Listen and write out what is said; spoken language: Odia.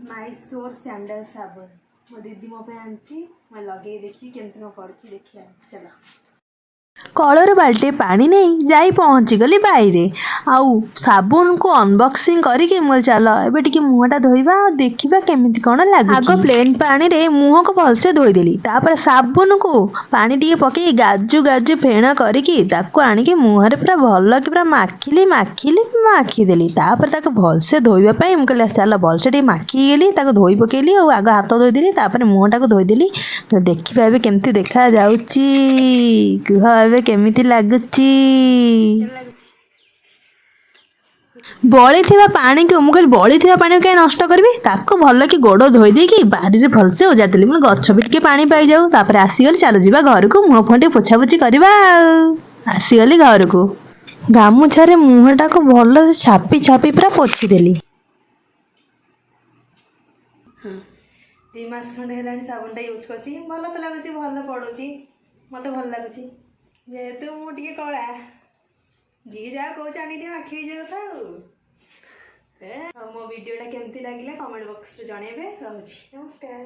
ମାଇସୋର ସ୍ୟାଣ୍ଡେଲ ସାବୁନ ମୋ ଦିଦି ମୋ ପାଇଁ ଆଣିଛି। ମୁଁ ଲଗେଇ ଦେଖିବି, କେମିତି କ'ଣ ପଡ଼ୁଛି ଦେଖିବା। ଚାଲ। କଳରୁ ବାଲ୍ଟିଏ ପାଣି ନେଇ ଯାଇ ପହଞ୍ଚିଗଲି ବାଇରେ ଆଉ ସାବୁନକୁ ଅନବକ୍ସିଂ କରିକି ମୁଁ କହିଲି, ଚାଲ ଏବେ ଟିକେ ମୁହଁଟା ଧୋଇବା ଆଉ ଦେଖିବା କେମିତି କ'ଣ ଲାଗୁଛି। ଆଗ ପ୍ଲେନ୍ ପାଣିରେ ମୁହଁକୁ ଭଲସେ ଧୋଇଦେଲି। ତାପରେ ସାବୁନକୁ ପାଣି ଟିକେ ପକେଇ ଗାଜୁ ଗାଜୁ ଫେଣ କରିକି ତାକୁ ଆଣିକି ମୁହଁରେ ପୁରା ଭଲକି ପୁରା ମାଖିଲି, ମାଖିଲି, ମାଖିଦେଲି। ତାପରେ ତାକୁ ଭଲସେ ଧୋଇବା ପାଇଁ ମୁଁ କହିଲି, ଚାଲ ଭଲସେ ଟିକେ ମାଖିଗଲି, ତାକୁ ଧୋଇ ପକେଇଲି। ଆଉ ଆଗ ହାତ ଧୋଇଦେଲି, ତାପରେ ମୁହଁଟାକୁ ଧୋଇଦେଲି। ଦେଖିବା ଏବେ କେମିତି ଦେଖାଯାଉଛି। କୁହ ଏବେ କେମିତି ଲାଗୁଛି? ଲାଗୁଛି। ବଳିଥିବା ପାଣିକୁ ମୁଁ କହିଲି, ବଳିଥିବା ପାଣିକୁ କାହିଁ ନଷ୍ଟ କରିବି? ତାକୁ ଭଲକି ଗୋଡ଼ ଧୋଇ ଦେଇକି ବାରିରେ ଭଲସେ ଓଜାଡ଼ିଦେଲି। ମୁଁ ଗଛ ବି ଟିକେ ପାଣି ପାଇଯାଉ। ତାପରେ ଆସିଗଲି, ଚାଲ ଯିବା ଘରକୁ, ମୁହଁ ଫୁହଁ ଟିକେ ପୋଛାପୋଛି କରିବା। ଆଉ ଆସିଗଲି ଘରକୁ, ଗାମୁଛାରେ ମୁହଁଟାକୁ ଭଲସେ ଛାପି ଛାପି ପୁରା ପୋଛିଦେଲି। 2 ମାସ ଖଣ୍ଡେ ହେଲାଣି ସାବୁନଟା ୟୁଜ୍ କରୁଛି। ଭଲ ତ ଲାଗୁଛି, ଭଲ ପଡ଼ୁଛି, ମୋତେ ଭଲ ଲାଗୁଛି। ଯେହେତୁ ମୁଁ ଟିକେ କଳା, ଯିଏ ଯାହା କହୁଛି ଆଣି ଟିକେ ମାଖି ହେଇଯିବା କଥା। ଆଉ ମୋ ଭିଡ଼ିଓଟା କେମିତି ଲାଗିଲା କମେଣ୍ଟ ବକ୍ସରେ ଜଣେଇବେ। ରହୁଛି, ନମସ୍କାର।